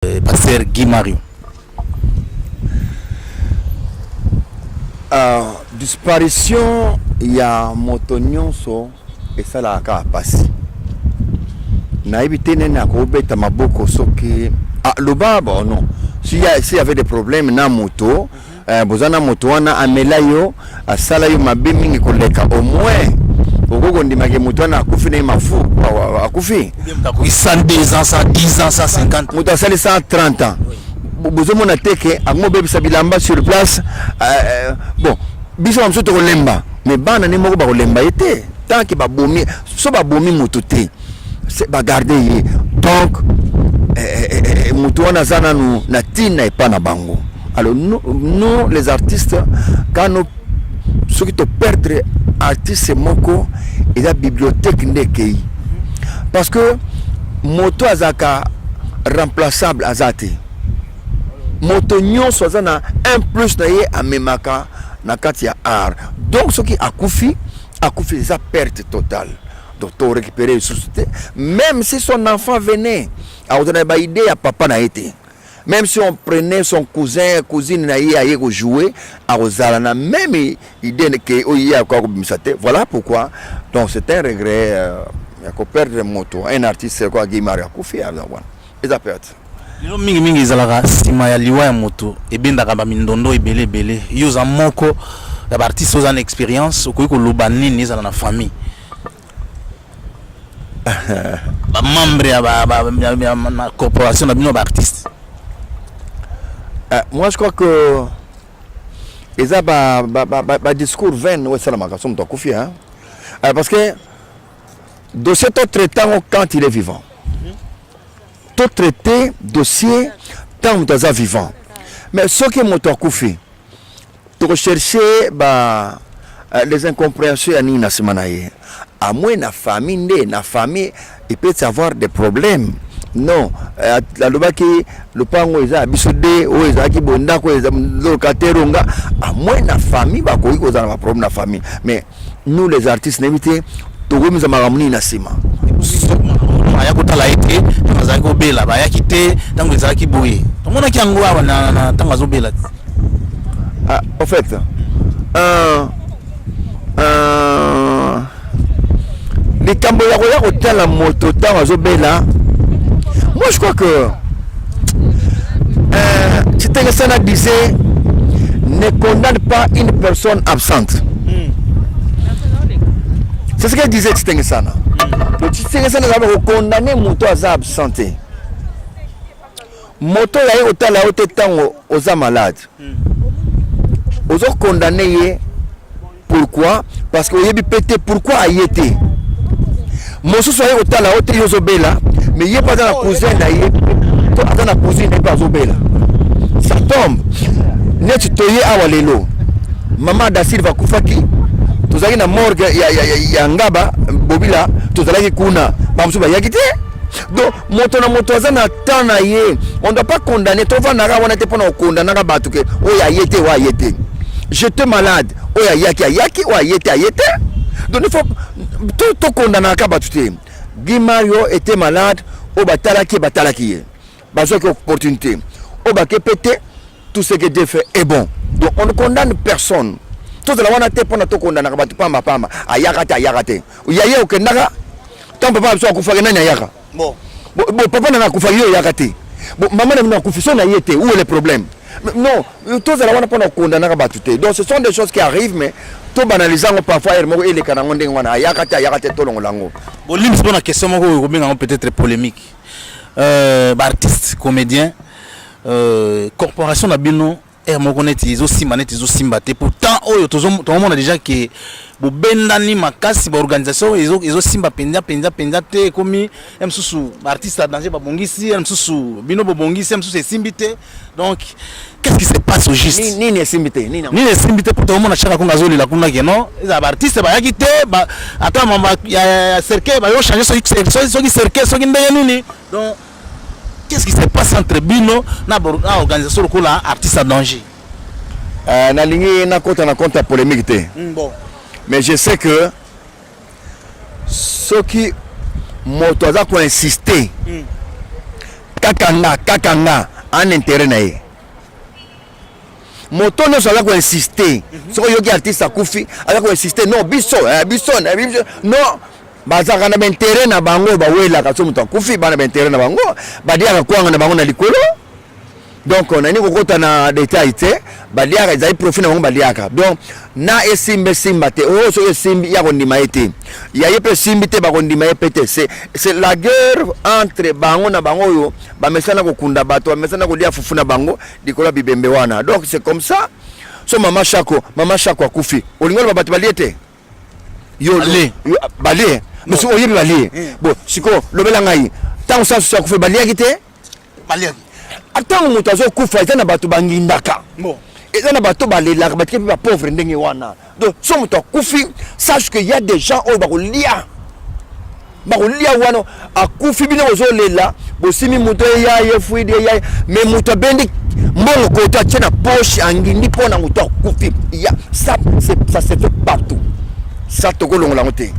Pasteur Guy Mario. Disparition ya moto nyonso esalaka kaka mpasi. Nayebi te nani akobeta maboko soki ah, loba bon non, s'il y avait des problèmes na moto, boza na moto wana amela yo, asala yo mabe mingi koleka, au moins okoki kondimaki moto wana akufi na ye mafu, akufi. 102 ans, 110 ans, 150. Moto asali 130 ans, bozomona te ke akomobebisa bilamba sur place. Bon, biso bamosusu tokolemba, mais bana nde moko bakolemba ye te tant ke babomi, so babomi moto te, bagarde ye. Donc moto wana aza nanu na ntina epa na bango. Alors nous, nous les artistes, quand nous, soki toperdre artiste moko, eza bibliothèque nde ekei, parce que moto azalaka remplaçable aza te. Moto nyonso aza na un plus na ye amemaka na kati ya art. Donc soki akufi, akufi, eza perte totale. Donc torécupérer lisusu te. Même si son enfant venait, akozala na baidée ya papa na ye te. Même si on prenait son cousin, cousine na ye aye kojouer, akozala na même idée ke oyo ye akoka kobimisa te. Voilà pourquoi donc c'est un regret ya koperdre moto, un artiste kwa Guy Mario akufi wana, eza perte. Lelo mingimingi ezalaka nsima ya liwa ya moto, ebendaka bamindondo ebele ebele. Yo oza moko ya baartiste, oza na expérience, okoki koloba nini ezala na famille, bamembre ya corporation na bino baartiste? Moi je crois que eza badiscours vain oyo esalamaka so moto akufi, hein? Parce que dossier totraite yango quand il est vivant. Totraite dossier ntango moto aza vivant, mais soki moto akufi, tokocherche ba les incompréhensions ya nini na nsima na ye. À moins na famille nde, na famille il peut y avoir des problèmes. Non, alobaki lopango eza ya biso de, oyo ezalaki boye, ndako eza locataire onga. À moins na famille bakoki kozala na baproblème na famille, mais nous les artistes, nayebi te tokomisa makambo nini na nsima. Aya kotala ye te ntango azalaki kobela, bayaki te ntango ezalaki boye, tomonaki yango awa na ntango azobela. Ah, en fait, likambo ya koya kotala moto ntango azobela, moi je crois que Chitengesana disait: ne condamne pas une personne absente. C'est ce que disait Chitengesana. Donc Chitengesana azalaka kokondamne moto aza absent te. Moto oyo aye kotala yo te ntango oza malade, ozokondamne ye pourquoi? Parce que oyebi mpe te pourquoi aye te. Mosusu aye kotala yo te, yo ozobela, mais ye mpe aza na cousin na ye to aza na cousine na ye mpe azobela. Ça tombe neti toye awa lelo, mama Da Silva akufaki, tozalaki na morgue ya Ngaba Bobila, tozalaki kuna, bamosusu bayaki te. Donc moto na moto aza na temps na ye, on doit pas condamner. Tovandaka wana te mpona kokondanaka bato ke oyo aye te, oyo aye te. J'étais malade, oyo ayaki ayaki, oyo aye te aye te. Donc il faut tokondanaka bato te. Guy Mario était malade, oyo batalaki ye, batalaki ye, bazwaki opportunité, oyo bake mpe te. Tout ce que Dieu fait est bon, donc on ne condamne personne. Tozala wana te mpona tokondanaka bato pamba pamba, ayaka te, ayaka te. Yaye okendaka ntango papa biso akufaki, nani ayaka? Bon. Bon, papa nanga akufaki, yo oyaka te. Bon, mama na bino akufi, so na ye te, où est le problème? Non, tozala wana mpona kokondanaka bato te. Donc ce sont des choses qui arrivent, mais tobanaliser yango parfois ere moko eleka nango ndenge wana, ayaka te, ayaka te, tolongola yango. Bolimbisi mpona question moko oyo kobenga yango peut-être polémique. Baartiste comédien, corporation na bino ere moko neti ezosimba, neti ezosimba te. Pourtant oyo tozomona déjà ke bobendani makasi, baorganisation ezosimba mpenza mpenza mpenza te. Ekomi ya mosusu baartiste ya danger babongisi, ya mosusu bino bobongisi, ya mosusu esimbi te. Donc qu'est-ce qui se passe au juste? Nini esimbi te? Nini? Nini esimbi te? Po tozomona Chaka Kongo azolela kuna ke non, ezala baartiste bayaki te, ata mamba ya cercueil bayo change soki cercueil, soki ndenge nini. Donc qu'est-ce qui se passe entre bino na organisation lokola artiste en danger? Nalingi nakota na compte ya polémique te. Bon. Mais je sais que soki moto aza koinsiste. Kaka nga, kaka nga, en intérêt na ye. Moto nyonso aza koinsiste. Soki oyoki artiste akufi, aza koinsiste non biso, eh, biso, eh, biso, non bazalaka na baintérêt na bango bawelaka so moto akufi bana baintérêt na bango baliaka kwanga na bango na likolo. Donc nani kokota na detail te, baliaka ezali profit na bango baliaka. Donc na esimba esimba te, oyo soki esimbi ya kondima ye te, ya ye mpe esimbi te bakondima ye mpe te. C'est la guerre entre bango na bango oyo bamesana kokunda bato, bamesana kolia fufu na bango likolo ya bibembe wana. Donc c'est comme ça. So mama Shako, mama Shako akufi, olingi oloba bato balie te? Yo balie, mais soki oyebi balie bon, sikoyo lobela ngai ntango sasusu akufi baliaki te? Ntango moto azokufa eza na bato bangindaka, eza na bato balelaka, batike mpe bapauvre ndenge wana. Donc so moto akufi, sache que y a des gens oyo bakolia, bakolia wana. Akufi, bino bozolela, bosimi moto eya ye fuidi eya, mais moto abendi mbongo koto atie na poche, angindi mpo na moto akufi. Ya ça, ça se fait partout, ça tokolongola yango te.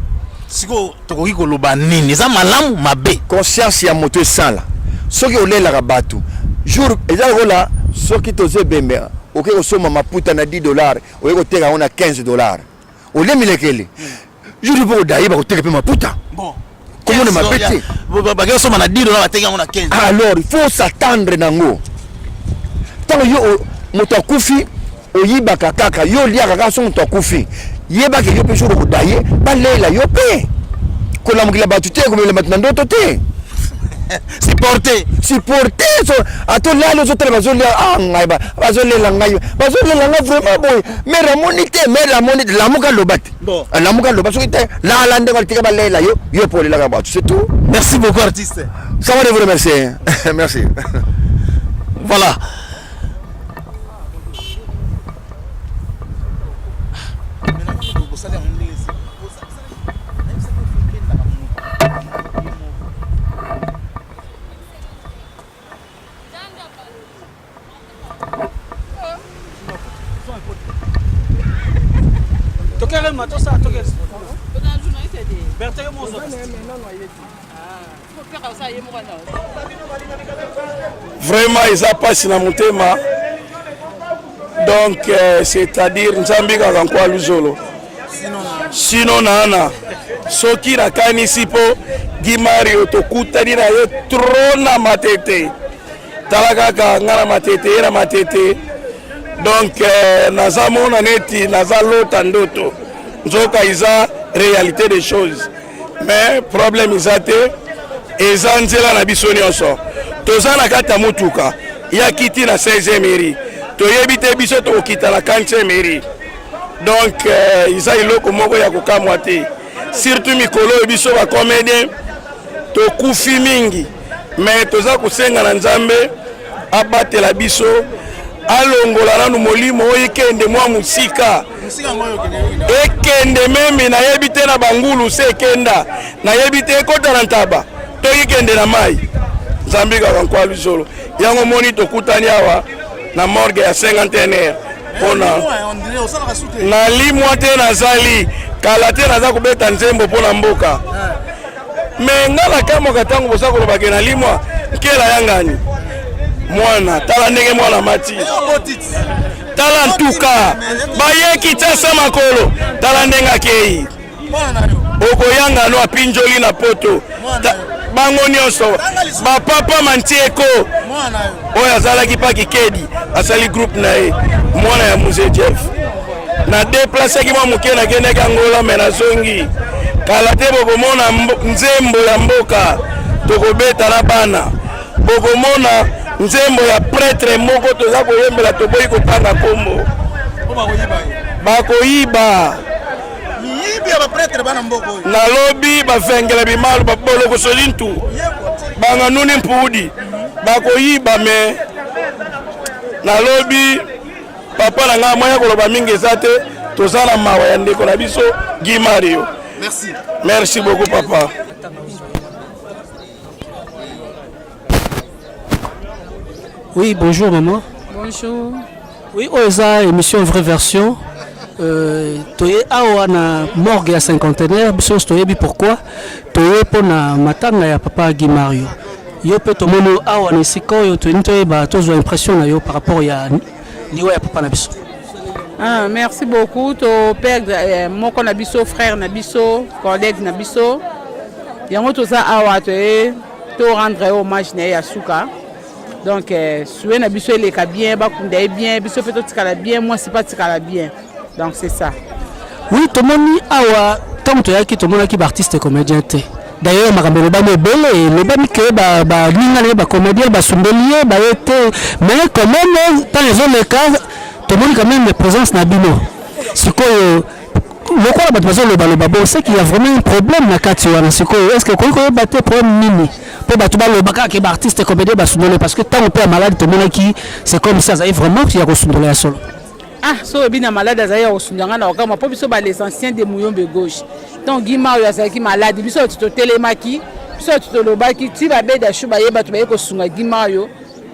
Sikoyo tokoki koloba nini? Eza malamu mabe? Conscience ya moto esala. Soki olelaka bato jour eza lokola soki toza ebembe, okoki kosomba maputa na 10 dollars, okoki koteka yango na 15 dollars, olie milekele jour mpo kodaye bakoteka mpe maputa komona mabe te. Bake kosomba na 10 dollars, bateki yango na 15. Alors il faut s'attendre nango. Ntango yo moto akufi oyibaka kaka, yo oliaka kaka. So moto akufi, yebaki yo mpe jour okodaye balela yo mpe, kolamukila bato te, komela bato na ndoto te. Supporter. Supporter. So ata olali ozotala bazolia, ah ngai bazolela ngai, bazolela ngai vraiment boye, mare amoni te, mare amoni te. Lamuka loba te, lamuka loba. Soki te, lala ndenge atika balela yo, yo mpo olelaka bato, c'est tout. Merci beaucoup, artiste. Ça va de vous remercier, merci. Voilà. Tokere matosa tokere. Berthe mozo. Vraiment eza mpasi na motema. Donc c'est-à-dire Nzambe kaka nkwa luzolo sino nana soki nakanisi mpo Guy Mario tokutani na ye trop na Matete. Tala kaka nga na Matete, ye na Matete. Donc naza mona neti naza lota ndoto, nzoka eza réalité des choses. Mais problème eza te, eza nzela na biso nyonso. Toza na kati ya motuka ya kiti na 16e mairie, toyebi te biso tokokita na 4e mairie. Donc eza eloko moko ya kokamwa te, surtout mikolo oyo biso bacomédien tokufi mingi. Mais toza kosenga na Nzambe abatela biso, alongola nanu molimo oyo ekende mwa mosika, ekende meme nayebi te na bangulu se ekenda, nayebi te ekota na ntaba to ekende na mai. Nzambe kaka nkwa luzolo. Yango moni tokutani awa na morgue ya cinquantenaire mpona nalimwa te, nazali kala te, naza kobeta nzembo mpona mboka. Me nga nakamwaka ntango boza kolobake nalimwa nkela ya ngani mwana. Tala ndenge mwana mati, tala ntuka baye Kinshasa makolo, tala ndenge akei okoyanga no apinjoli na poto. Bango nyonso bapapa mantieko oyo azalaki pa kikedi asali groupe na ye, mwana ya Musée Jeff. Na déplaçaki mwa moke, nakendaki Angola, me nazongi kala te. Bokomona nzembo ya mboka tokobeta na bana, bokomona nzembo ya prêtre moko toza koyembela, toboyi kotanga nkombo, bakoyiba. Nalobi bavengela bimalu baboloko solintu banga nuni mpudi bakoyiba. Me nalobi papa na ngai moya koloba mingi eza te, toza na mawa ya ndeko na biso Guy Mario. Merci. Merci beaucoup, papa. Oui, bonjour maman. Bonjour. Oui, oyo eza émission vraie version. Toye awa na morgue ya cinquantenaire, biso nyonso toyebi pourquoi toye, mpona matanga ya papa Guy Mario. Yo mpe tomoni yo awa na esika oyo, tolingi toyeba, tozwa impression na yo par rapport ya liwa ya papa na biso. Ah, merci beaucoup. To perdre moko na biso, frère na biso, collègue na biso. Yango toza awa toye to rendre ye hommage na ye ya suka. Donc souhait na biso eleka bien, bakunda ye bien, biso mpe totikala bien, mwasi mpe atikala bien. Donc c'est ça. Oui, tomoni awa, ntango toyaki, tomonaki baartiste comédien te. D'ailleurs makambo elobami ebele, elobami ke baninga na ye bacomédien basundeli ye, baye te. Mais quand même ntango ezoleka, tomoni quand même présence na bino. Sikoyo lokola bato bazolobaloba bon, c'est qu'il y a vraiment un problème na kati wana. Sikoyo est ce que okoki koyeba te problème nini mpo bato baloba kaka ke baartiste comédien basundoli? Parce que ntango mpe ya maladi tomonaki, c'est comme si azali vraiment ya kosundola ya solo. Ah, so oyebi na malade azali ya kosunga nga na kokamwa, mpo biso ba les anciens de Muyombe Gauche, donc Guy Mario azalaki malade, biso bato totelemaki, biso bato tolobaki ti babeda shu baye, bato baye kosunga Guy Mario.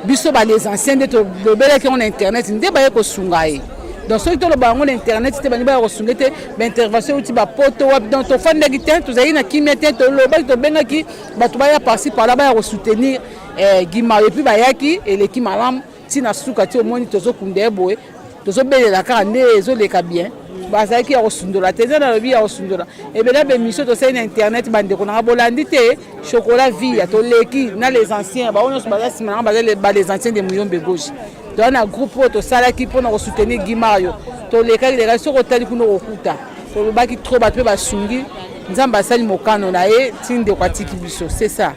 Biso ba les anciens nde tolobelaki yango na internet, nde baye kosunga ye. Donc soki toloba yango na internet te, balingi baya kosunga te. Baintervention euti bapoto wapi? Donc tofandaki te, tozalaki na kimia te, tolobaki, tobengaki bato baya par-ci par-là, baya kosoutenir Guy Mario. Et puis bayaki, eleki malamu ntina suka ti omoni tozokunda ye boye, tozobelela kaka nde ezoleka bien. Bazalaki ya kosundola te, eza nalobi ya kosundola ebele. Baémission tosali na internet, bandeko nanga bolandi te. Chocolat Vie ya toleki na les anciens, bango nyonso baza nsima nanga, baza ba les anciens de Muyombe Gauche. Toza na groupe oyo tosalaki mpona kosoutenir Guy Mario. Tolekaki lekaki, soki otali kuna okokuta tolobaki trop, bato mpe basungi. Nzambe asali mokano na ye ti ndeko atiki biso, c'est ça.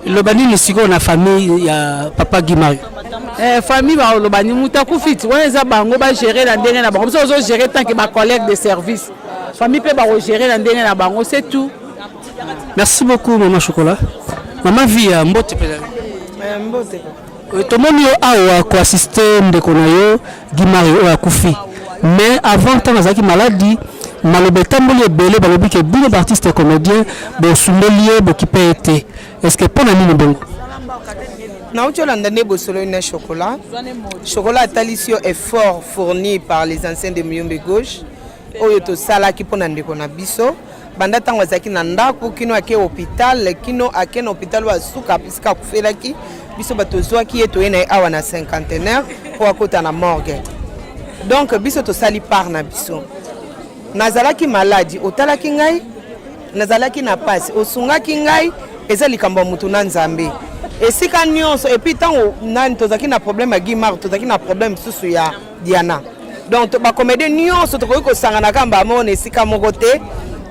Loba nini sikoyo na famille ya papa Guy Mario? Famille baloba ni moto akufi ti wana, eza bango bagérer na ndenge na bango. Biso ozogérer tant que bacollègue de service, famille mpe bakogérer na ndenge na bango, c'est tout. Merci beaucoup, mama Chocolat. Mama Via, mbote mpe. Mbote. Tomoni yo awa koassiste ndeko na yo Guy Mario oyo akufi. Mais avant, ntango azalaki maladi, maloba etamboli ebele, balobi ke bino baartiste comédien bosundoli ye, bokipe ye te. Est ce que mpo na nini bongo? Nauti olanda nde bosololi na Chocolat. Chocolat atalisi yo effort fourni par les anciens de Muyombe Gauche oyo tosalaki mpo na ndeko na biso, banda ntango azalaki na ndako kino ake hôpital, kino ake na hôpital oyo asuka bisika akufelaki. Biso bato tozwaki ye, toye na ye awa na Cinquantenaire mpo akota na morgue. Donc biso tosali part na biso. Nazalaki maladi, otalaki ngai, nazalaki na pasi, osungaki ngai. Eza likambo ya motu na Nzambe esika nyonso. Et puis ntango nani tozalaki na problème ya Guy Mario, tozalaki na problème mosusu ya Diana. Donc bacomédien nyonso tokoki kosangana kamba moko na esika moko te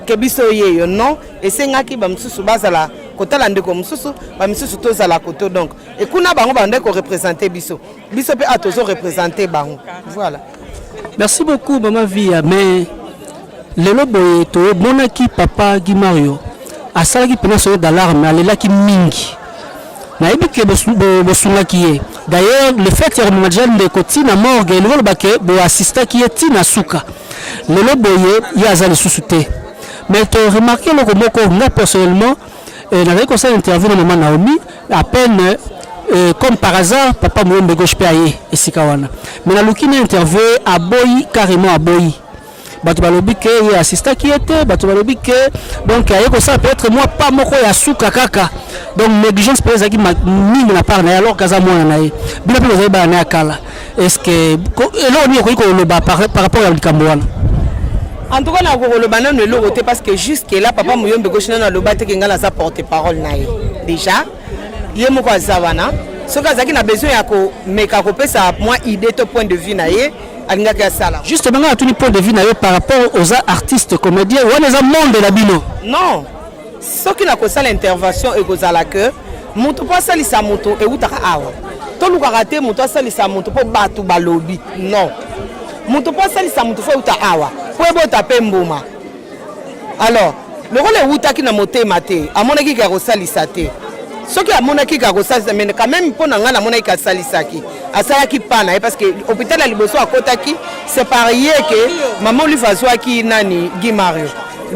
ke biso yeyo. Non, esengaki bamosusu bazala kotala ndeko mosusu, bamisusu tozala koto. Donc ekuna bango bandaki koreprésenter biso, biso mpe a tozoreprésenter bango, voilà. Merci beaucoup, mama Via. Mais lelo boye tomonaki papa Guy Mario asalaki mpena sonnette d'alarme, alelaki mingi. Nayebi ke bosungaki ye. D'ailleurs le fait ya komema deja ndeko ntina morgue elingi oloba ke boassistaki ye ntina suka. Lelo boye ye aza lisusu te, mais toremarquer eloko moko. Nga personnellement nazali kosala interview na mama Naomi, à peine comme par hasard papa Muyombe Gauche mpe aye esika wana. Mais naluki na interview, aboyi carrément, aboyi. Bato balobi ke ye assistaki ye te, bato balobi ke donc aye kosala peut-être mwa pas moko ya suka kaka. Donc négligence mpe ezalaki mingi na part na ye, alors kaza mwana na ye, bino mpe bozali bana na ya kala. Est ce que eloko nini okoki koloba par rapport ya likambo wana? En tout cas nakoki koloba nano eloko te, parce que jusque là papa Muyombe Gauche nano aloba te ke ngai naza porte parole na ye. Déjà ye moko aza wana, soki azalaki na besoin ya komeka kopesa mwa idée to point de vue na ye, alingaki asala. Justement, nga natuni point de vue na yo par rapport aux artistes comédien wana, eza monde na bino. Non, soki nakosala intervention, ekozala ke moto mpo asalisa moto eutaka awa. Tolukaka te moto asalisa moto mpo bato balobi. Non, moto mpo asalisa moto fo euta awa mpo ebota mpe mbuma. Alors lokola ewutaki na motema te, amonaki ka kosalisa te. Soki amonaki ka kosalisa, mais quand même mpo na ngai namonaki kasalisaki, asalaki pa na ye, parce que hôpital ya liboso akotaki, c'est par ye ke mama Olive azwaki nani, Guy Mario.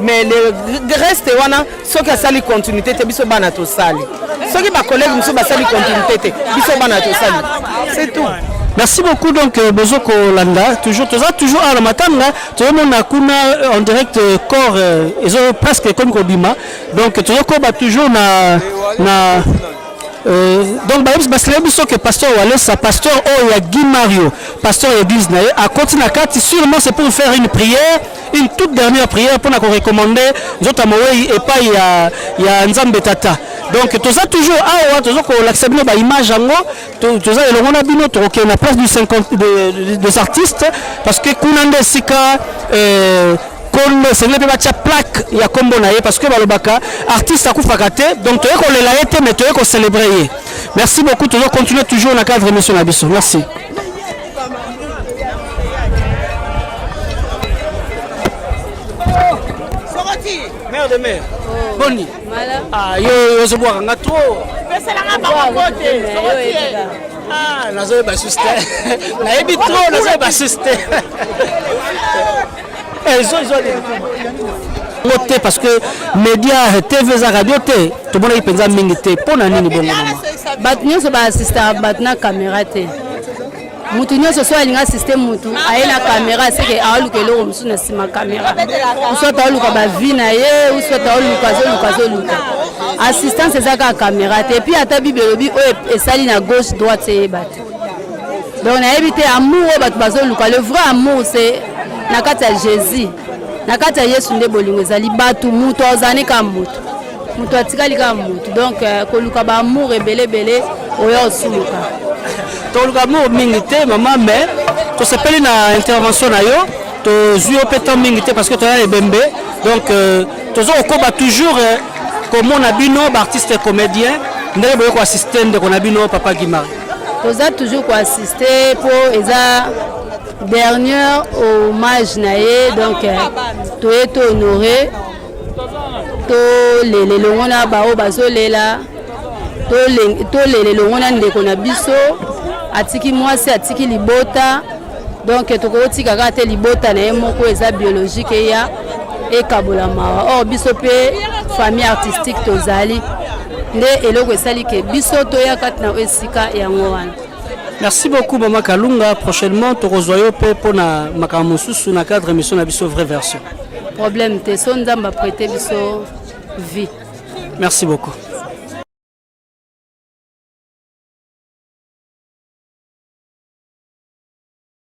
Mais le reste wana, soki asali continuité te, biso bana tosali. Soki bacollègue mosusu basali continuité te, biso bana tosali, c'est tout. Merci beaucoup. Donc bozo kolanda toujours, toza toujours awa na matanga. Tozomona kuna en direct corps ezo presque ekomi kobima. Donc tozokoba toujours na Euh, donc bayebisi basilaki biso ke pasteur Walesa, pasteur oyo ya Guy Mario, pasteur ya église na ye akoti na kati, sûrement c'est pour faire une prière, une toute dernière prière mpona korecommander nzoto ya mowei epai ya, ya Nzambe Tata. Donc toza toujours awa, toza kolakisa bino baimage yango, toza elongo na bino. Tokokende na place du 50 des artistes parce que kuna nde esika euh, kombo esengeli mpe batya plaque ya kombo na ye, parce que balobaka artiste akufaka te. Donc toye kolela ye te, mais toye kocélébrer ye. Merci beaucoup, tozo continuer toujours na cadre émission na biso. Merci. Mère de mère, boni? Ah, yo ozobwaka nga trop. Ah, nazoyeba susu te, nayebi trop, nazoyeba susu te. Ngo te, parce que média TV eza radio te, tomonaki mpenza mingi te. Mpo na nini bongo, mama? Bato nyonso baassistaka bato na caméra te. Mutu nyonso so alingi assiste mutu aye na caméra, seke aoluka eloko mosusu na nsima caméra, soit aoluka bavi na ye, ou soit aoluka, azoluka, azoluka. Assistance eza kaka caméra te. Et puis ata Bible elobi oyo esali na gauche, droite eyeba te. Donc nayebi te amour oyo bato bazoluka. Le vrai amour, c'est na kati ya Jésus, na kati ya Yesu nde bolingo ezali. Bato, mutu azali kaka mutu, moto atikali kaka mutu. Donc koluka baamour ebele ebele, oyo osuluka. Toluka amour mingi te, mama, mais tosepeli na intervention na yo. Tozwi yo mpe temps mingi te parce que toya ebembe. Donc toza kokoba toujours komona bino baartiste comédien ndenge boye koassiste ndeko na bino papa Guy Mario. Toza toujours koassiste mpo eza dernier hommage na ye. Donc toye tohonore, tolela elongo na baoyo bazolela, tolela elongo na ndeko na biso. Atiki mwasi, atiki libota. Donc tokotika kaka te libota na ye moko eza biologique eya ekabola mawa. Or biso mpe famille artistique tozali nde eloko esali ke biso toya kati na esika yango wana. Merci beaucoup, mama Kalunga. Prochainement tokozwa yo mpe mpona makambo mosusu na cadre émission na biso Vraie Version. Problème te, so Nzambe aprêter biso vie. Merci beaucoup.